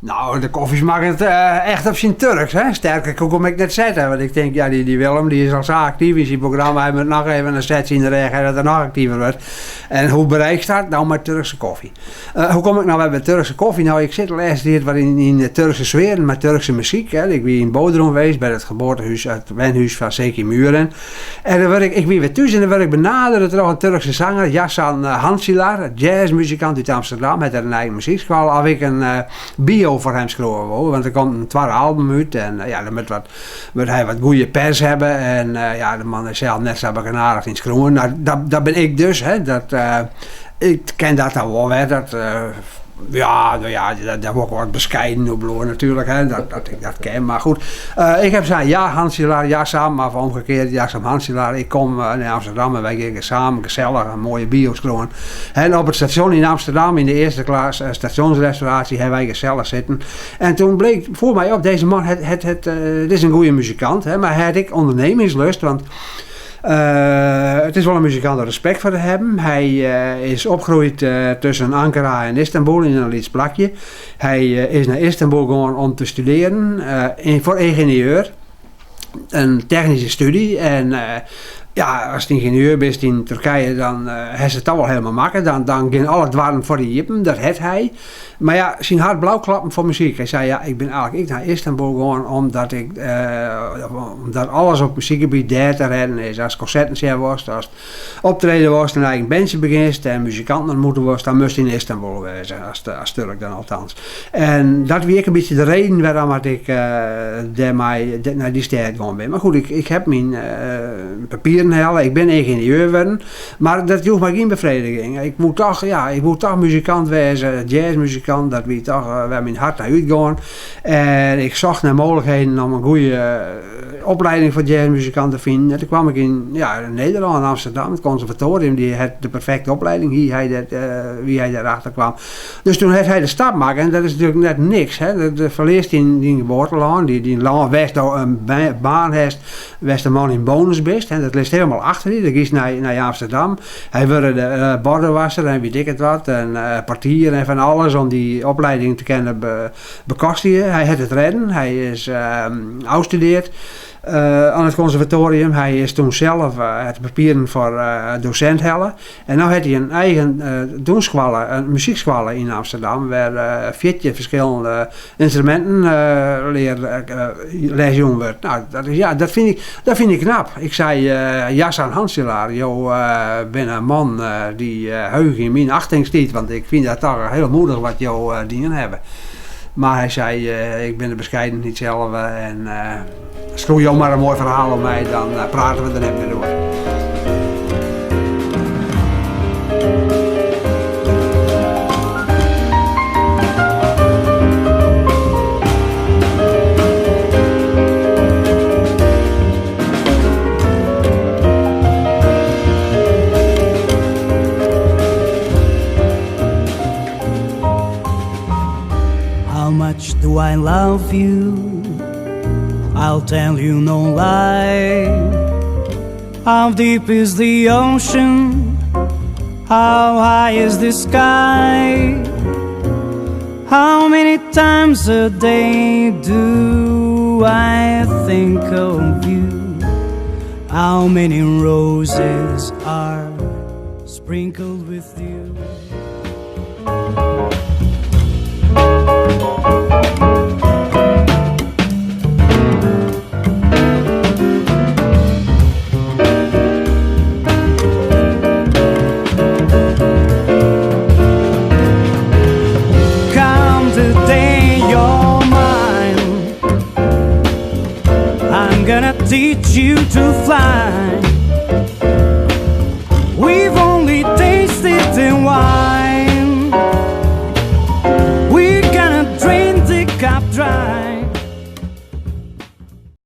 Nou, de kofje smakket echt op syn Turks, hè. Sterker koe ik him ek net sette, want ik tink, ja, dy Willem dy is al sa aktyf yn syn programma, hy moat noch even in setsje yn de rêch ha dat er noch aktiver wurdt. En hoe bereikst dat? Nou, mei Turkse kofje. Hoe kom ik nou wer by Turkse kofje? Nou, ik sit de lêste tiid wat yn de Turkse sfearen mei Turkse muzyk, hè. Ik wie yn Bodrum west by it geboortehûs, it wenhûs fan Zeki Müren. En dan wurd ik, ik wie wer thús en dan wurd ik benadere troch in Turkse sanger, Yasan Hancilar, jazzmuzikant út Amsterdam, hat der in eigen muzykskoalle, of ik in bio foar him skriuwe wol, want der komt in twadde album út en ja, dan moat wat, moat hy wat goede pers hawwe en ja, de man is sels net sa begenadigd yn it skriuwen. Nou, dat, dat bin ik dus, hè, dat, ik ken dat dan wol wer, dat ja, no ja, dêr wol ik wat beskeiden oer bliuwe natuerlik, hè, dat, dat ik dat ken. Mar goed, ik ha sein, ja, Hancilar, Yassam, of omgekeard, Yassam Hancilar, ik kom nei Amsterdam en wy gean samen gesellich in moaie bio skriuwen. En op it stasjon yn Amsterdam, yn de earste klas stasjonsrestauraasje, hawwe wy gesellich sitten. En toen bleek foar my op, dizze man hat, hat, hat, dit is in goede muzikant, hè, mar hy hat ek ûndernimmingslust, want it is wol in muzikant om respekt foar te hawwen. Hy is opgroeid tusken Ankara en Istanbul yn in lyts plakje. Hy is nei Istanbul gien om te studearjen foar yngenieur. In technyske stúdzje. En ja, ast yngenieur bist yn Turkije, dan hast it toch wol hielendal makke. Dan, dan gean alle doarren foar dy iepen. Dat hat hy. Mar ja, syn hart bliuwt klappen foar muzyk. Hy sei, ja, ik bin eigentlik ek nei Istanbul gien omdat ik, omdat alles op muzykgebiet dêr te rêden is. Ast konserten sjen wolst, ast optrede wolst, in eigen bandsje begjinst en muzikanten ontmoete wolst, dan moatst yn Istanbul wêze, as, as Turk dan althans. En dat wie ek in bytsje de reden wêrom dat ik dêrmei nei dy stêd gien bin. Mar goed, ik, ik ha myn papieren helle, ik bin yngenieur wurden. Mar dat joech my gjin befrediging. Ik woe toch, ja, ik woe toch muzikant wêze, jazzmuzikant, dat wie toch wêr myn hert nei útgong. En ik socht nei mooglikheden om in goede oplieding foar jazzmuzikant te finen. En toen kwam ik yn, ja, yn Nederlân, Amsterdam, it konservatoarium, dy hat de perfekte oplieding, hie hy dêr, wie hy dêrachter kwam. Dus toen hat hy de stap makke en dat is natuerlik net niks, hè. Do ferlearst dyn, dyn geboartelân, dyn lân wêr'tsto in baan hast, Wêr'tst in man yn bonus bist, hè, dat litst hielendal achter dy. Dan giest nei, nei Amsterdam. Hy wurde de bordewasser en wit ik it wat. En portier en fan alles om dy oplieding te kinnen bekostigje. Hy hat it rêden. Hy is ôfstudearre oan it konservatoarium. Hy is toen sels hat de papieren foar dosint helle. En no hat hy in eigen dûnsskoalle, in muzykskoalle yn Amsterdam, wêr 14 ferskillende ynstruminten les jûn wurdt. No, dat is, ja, dat fyn ik, dat fyn ik knap. Ik sei, Yasan Hancilar, jo binne in man dy't heech yn myn achting stiet, want ik fyn dat toch hiel moedich wat jo dien hawwe. Mar hy sei, ik bin de beskeidenheid sels en skriuw jo mar in moai ferhaal oer my, dan prate we der net mear oer. How much do I love you? I'll tell you no lie. How deep is the ocean? How high is the sky? How many times a day do I think of you? How many roses are sprinkled with dew? Come the day you're mine, I'm gonna teach you to fly. We've only tasted the wine.